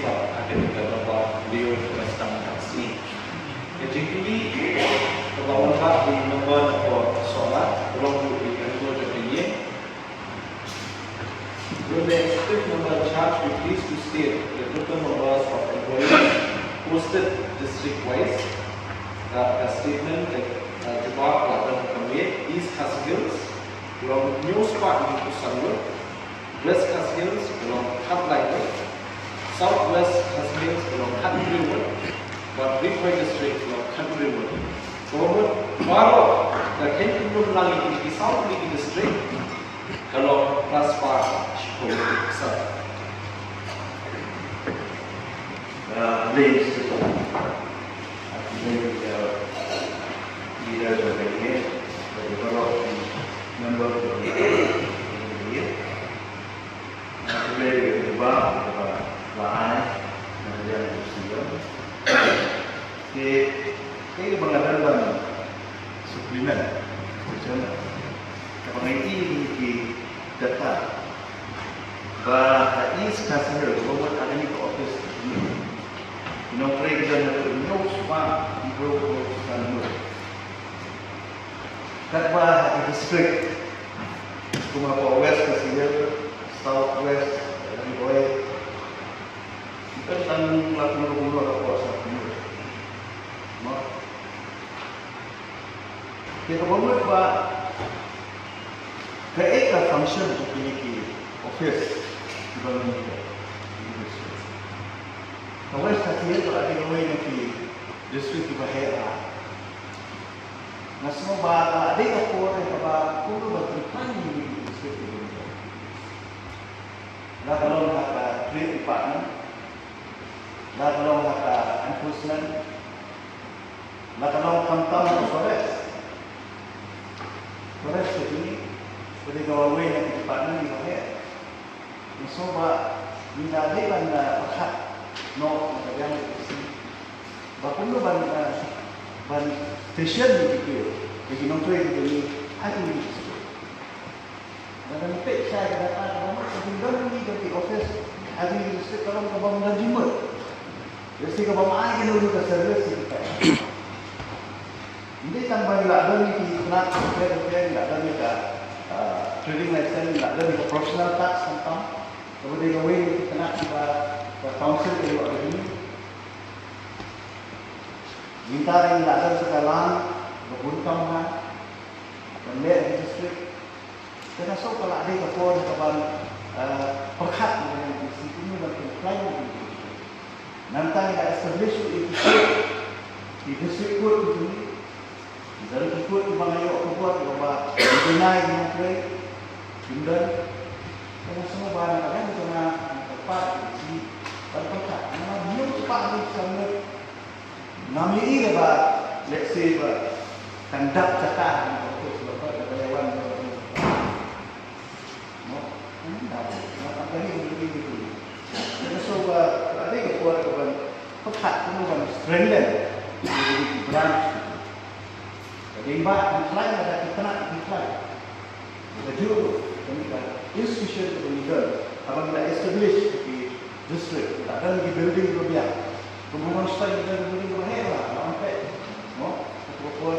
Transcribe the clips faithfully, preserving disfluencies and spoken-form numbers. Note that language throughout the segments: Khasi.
Ba ha kane ka dorbar hynriew ka sdang ka sngi. Ka jingkylli kaba wanrah da i member na ka por sohla ka long ruh ïa ka jingkylli. Will the executive member in charge be pleased to state the total numbers of employees posted district wise? Ka statement ka jubab la don ha ka miet. East Khasi Hills ka long hynñiew spah hynñiew phew san ngut. West Khasi Hills ka long khatlai ngut, South West Khasi Hills ka long khathynriew ngut, bad Ri Bhoi District ka long khathynriew ngut. Ka mut baroh ka kheiñ kynrum lang ïa kine ki saw tylli ki district ka long phra spah shiphew ngut. Sa. Uh, please. Aku leader of the year, the development member of the year. Aku leader of the bar, the bar, line, and the young. Ke, ke bang ada bang supplement. Macam, kaba ngi ïohi ki data ba ha East Khasi Hills, ba mut ha kane ka office, ki nongtrei ki don haduh hynñiew spah hynñiew phew san ngut. Katba ha ki district kum ha West Khasi Hills, South West, Ri Bhoi, ki don tang laiphew hynñiew hapoh South Khasi Hills. Mo? Te kaba mut ba kaei ka function jong kine ki office kiba ngi ïohi. Ka West Khasi Hills ka la dei kawei na ki district kiba heh bha. Nga sngew ba ka la dei ka por kaba kumno ban pynphai ïa kine ki district kiba ngi ïohi. La ka long ha ka trade department, la ka long ha ka enforcement, la ka long khamtam ha ka forest. Forest ka jong ngi ka dei kawei na ki department kiba heh. Nga sngew ba ngi la dei ban, uh, pyrkhat noh na ka liang ka sngi ba kumno ban, uh, ban station ïa ki, ïa ki nongtrei ki jong ngi ha ki district. Lada ngi peit shai ka data kaba mut ka jingdon jong ngi jong ki office ha ki district ka long kaba ym don jingmut. Lehse kaba ym ai kano kano ka service ïa kita. Ym dei tang ba ngi la don ïa ki tnat, ngi la don ïa ka, ah, trading license, ngi la don ïa ka professional tax khamtam. Kaba dei kawei na ki tnat kiba ka council ka ïoh ïa ngi. Mynta ngi la don sa ka lang ba bun kam ha ban leh ha ki district. Te nga sngew ka la dei ka por kaban, eh, pyrkhat ïa ka D C kumno ban pynkylla ïa ka D C. Nangta ngi la establish ïa ki court, ki district court ki jong ngi. Ki don ki court kiba nga ïoh khubor kiba deny ki nongtrei kim don. Te nga sngew ba na ka liang jong nga, nga kyrpad ïa ka D C ban pyrkhat. Namar hynñiew spah hynñiew phew san ngut. Ngam ïohi ba, let's say ba, kan dap jaka ha ka office ba, ba ka dei wan ba. Mo, kan dap, nga tak lagi ïohi ïa ka. Nga sngew ba, ka dei ka por kaban pyrkhat kumno ban strengthen ïa ki branch. Ka dei ba, kan khlaiñ lada ki tnat ki khlaiñ. Ka jur ruh, kane ka institution kaba ngi don, haba ngi la establish ki district, ngi la don ki building kiba biang. Kumba ngi ong shwa ngi don ki building kiba heh bha, la ong peit. Mo, ka por,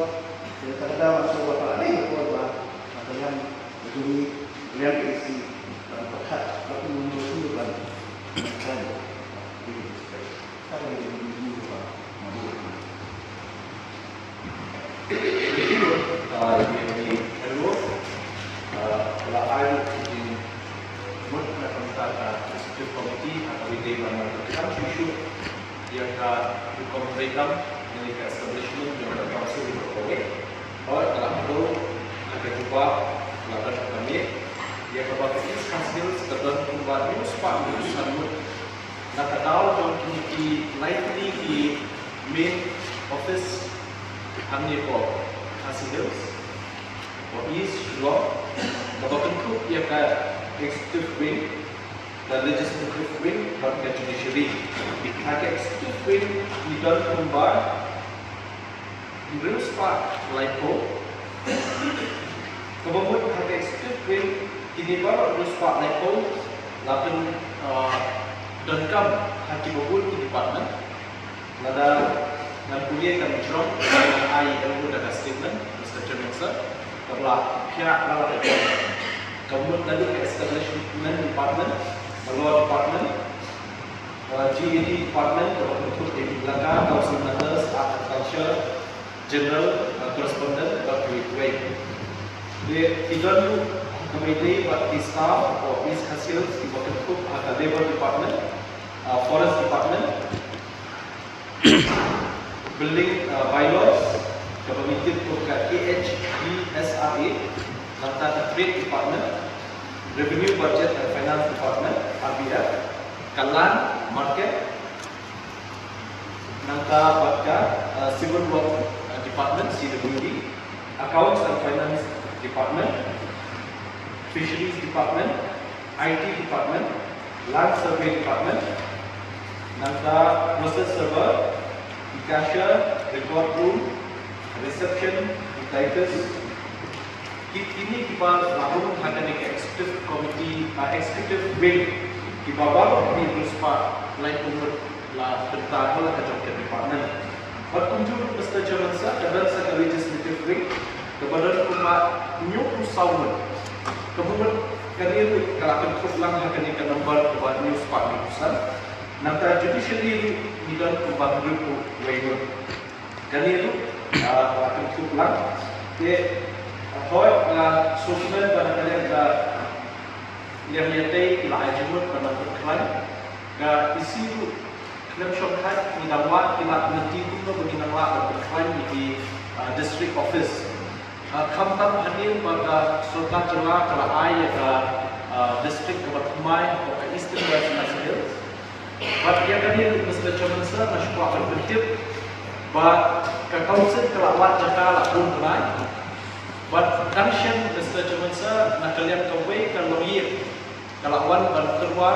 te kata ka daw nga sngew ba ka la dei ka por ba, ka liang ka jong ngi, ka liang ka D C, ban pyrkhat, ba kumno ngi sngewbha ban, ban, ban, ban, ban, Ah, ïa ki hello. Ah, la ai ki mut na ka bynta ka executive committee, ha kaba ïadei bad ka kam shuh shuh ïa ka rukom treikam, ïa ka establishment jong ka council ïa ka kawei. Hooid, la kdew ha ka jubab, la don ha ka miet ïa kaba ka East Khasi Hills ka don kumba hynñiew spah hynñiew san ngut. Na ka daw jong kine ki lai tylli ki main office hangne hapoh Khasi Hills, hapoh East Shillong, kaba kynthup ïa ka executive wing, ka legislative wing bad ka judiciary. Ha ka executive wing ngi don kumba hynriew spah laiphew. Kaba mut ha ka executive wing kine baroh hynriew spah laiphew la pyn, ah, Donkam ha kiba bun ki department. Lada ngan pule kan jrong, ngan ai ïa u da ka statement, Mister Chairman Sir. Kaba la pia la la ka jrong. Ka mut naduh ka establishment department, ka law department, uh, G A D department, kaba kynthup ïa ki Elaka, council matters, art and culture, general, uh, correspondent, bad kiwei kiwei. Te ki don ruh ha ka Meitei bad ki staff hapoh East Khasi Hills kiba kynthup ha ka labour department, uh, forest department, building, uh, bylaws, kaba ngi tip kum ka K H B S R A, nangta ka trade department, revenue, budget and finance department, R B F, ka land, market, nangta bad ka, uh, civil work, uh, department, C W D, accounts and finance department, fisheries department, I T department, land survey department, nangta process server, cashier, record room, reception, typist. Ki, kine kiba la rung ha kane ka executive committee, uh, executive wing, kiba baroh kine ki spah lai phew ngut la pynta ha la ka jong ka department. Bad kumjuh, Mister Chairman Sir, ka don sa ka legislative wing, kaba don kumba hynñiew phew saw ngut. Kaba mut kane ruh ka la kynthup lang ha kane ka number kaba hynñiew spah hynñiew phew san. Nangta judiciary ruh ngi don kumba hynriew phew wei ngut. Kane ruh, ah, la kynthup lang. Te, ah, hooid, ah, sngewkmen ba na ka liang ka liang ïatei ki la ai jingmut ban nang pynkhlaiñ. Ka E C ruh khlem shongkhat ngi dang wad ki lad lynti kumno ba ngin nang lah ban pynkhlaiñ ïa ki, ah, district office. Ah, khamtam hadien ba ka sorkar jylla ka la ai ïa ka, ah, district kaba thymmai hapoh ka Eastern West Khasi Hills. Bad ïa kane ruh, Mister Chairman Sir, nga shu kwah ban pyntip ba ka council ka la wad jaka la bun bnai. Bad dang shen, Mister Chairman Sir, na ka liang kawei ka longïing ka la wan ban tyrwa,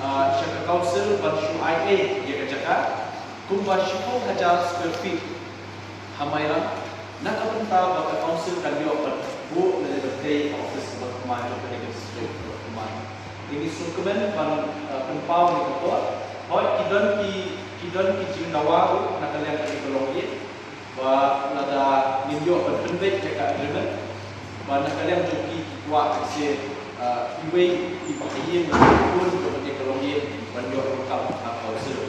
ah, sha ka council ban shu ai ei ïa ka jaka kumba shiphew hajar square feet ha Mairang, na ka bynta ba ka council kan ïoh ban buh lane ban tei ka office kaba thymmai jong kane ka district kaba thymmai. Te ngi sngewkmen ban, eh, pynpaw ïa ka por. Hooid, ki don ki, ki don ki jingdawa ruh na ka liang kane ka longïing ba lada ngin ïoh ban pynbeit ïa ka agreement ba na ka liang jong ki ki kwah ka shisha, eh, iwei i ba ha ïing lane i khun jong kane ka longïing ban ïoh rukom ha ka council.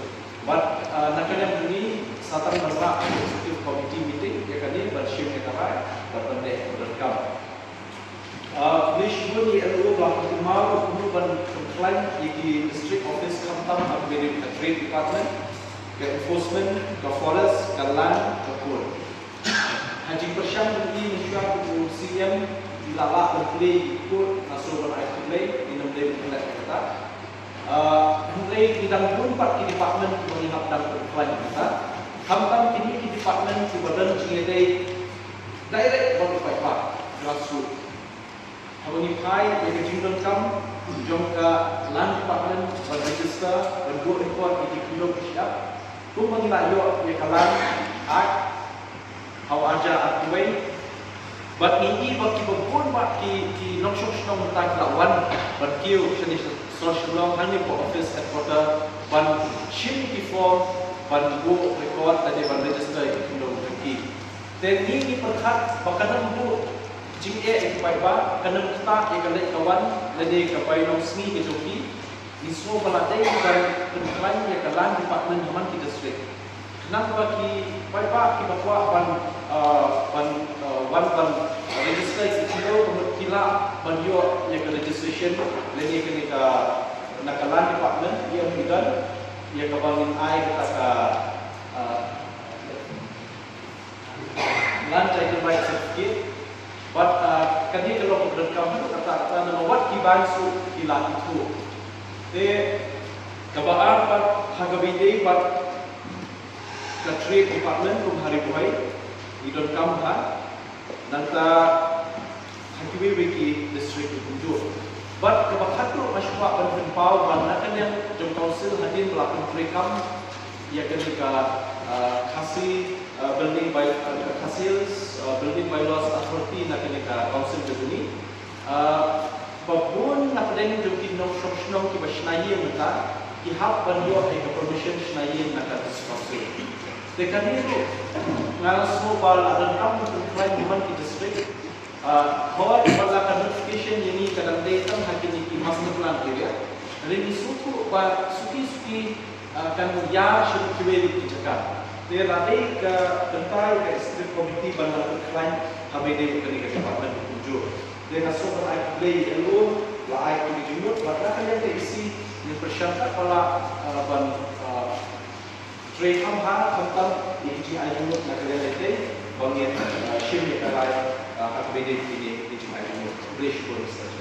Bad, ah, na ka liang jong ngi sa tang ban rah executive committee meeting ïa kane ban shim ïa ka rai bad ban leh ban donkam. Ah, khublei shibun ïa u L O ba la pynpaw kumno ban pynkhlaiñ ïa ki district office khamtam ha ka trade department, ka enforcement, ka forest, ka land, ka court. Ha jingpyrshang jong ngi mynshuwa kum u C M, ngi la lah ban plie ïa ki court, nga sngewbha ban ai khublei, ngim dei ban klet ïa kata. Ah, hynrei ki dang bun pat ki department kiba ngi hap dang pynkhlaiñ ïa kita. Khamtam kine ki department kiba don jingïadei direct bad u paidbah, grassroots. Haba ngi phai ïa ka jingdonkam jong ka land department ban register, ban buh record ïa ki khyndew ki shyiap. Kumba ngi la ïoh ïa ka land Act ha u arhajar arphew wei. Bad ngi i ba kiba bun ba ki, ki nongshong shnong mynta ki la wan ban kiew shane sha Shillong hangne hapoh office headquarter ban shim ki form ban buh record lane ban register ïa ki khyndew ki. Te ngi ngi pyrkhat ba kan ym buh jingeh ïa ki paidbah, kan ym ktah ïa ka leit ka wan lane ka bainong sngi ka jong ki. Ngi sngew ba la dei ban pynkhlaiñ ïa ka land department ha man ki district. Khnang ba ki paidbah kiba kwah ban, ah, ban, ah, wan ban register ïa ki khyndew ka mut ki lah ban ïoh ïa ka registration lane kane ka na ka land department ïa ki don ïa kaba ngin ai kata ka, ah, land title right certificate. Bad, ah, kane ka long ka donkam haduh katta katta namar wat ki baiñ shuh ki la ithuh. Te kaba ar pat ha kaba ïadei bad ka trade department kum ha Ri Bhoi ngi donkam ha nangta ha kiwei kiwei ki district ki kumjuh. Bad kaba khatduh nga shu kwah ban pynpaw ba na ka liang jong council hadien ba la pyntreikam ïa kane ka, ah, Khasi, ah, building by, ah, Khasi Hills, ah, Building Bylaws Authority na kane ka council jong ngi. Ah, ba bun na pdeng jong ki nongshong shnong kiba shna ïing mynta ki hap ban ïoh ïa ka permission shna ïing na ka district council. Te kane ruh nga sngew ba la donkam ban pynkhlaiñ man ki district. Ah, hooid, ba la ka notification ïa ngi ka dang dei tang ha kine ki master plan area. Hynrei ngi sngewthuh ba suki suki, ah, kan ïar sha kiwei ki jaka. Te la dei ka bynta ïa ka executive committee ban nang pynkhlaiñ ha ba ïadei bad kane ka department kumjuh. Te nga sngewbha ban ai khublei ïa u, la ai khublei jingmut bad na ka liang ka E C ngin pyrshang katba lah, ah, ban, ah, trei kham bha khamtam ïa ki jingai jingmut na ka liang lehse ba ngin, ah, shim ïa ka rai, ah, ha kaba ïadei bad kine ki jingai jingmut. Khublei shibun, Mister Chair.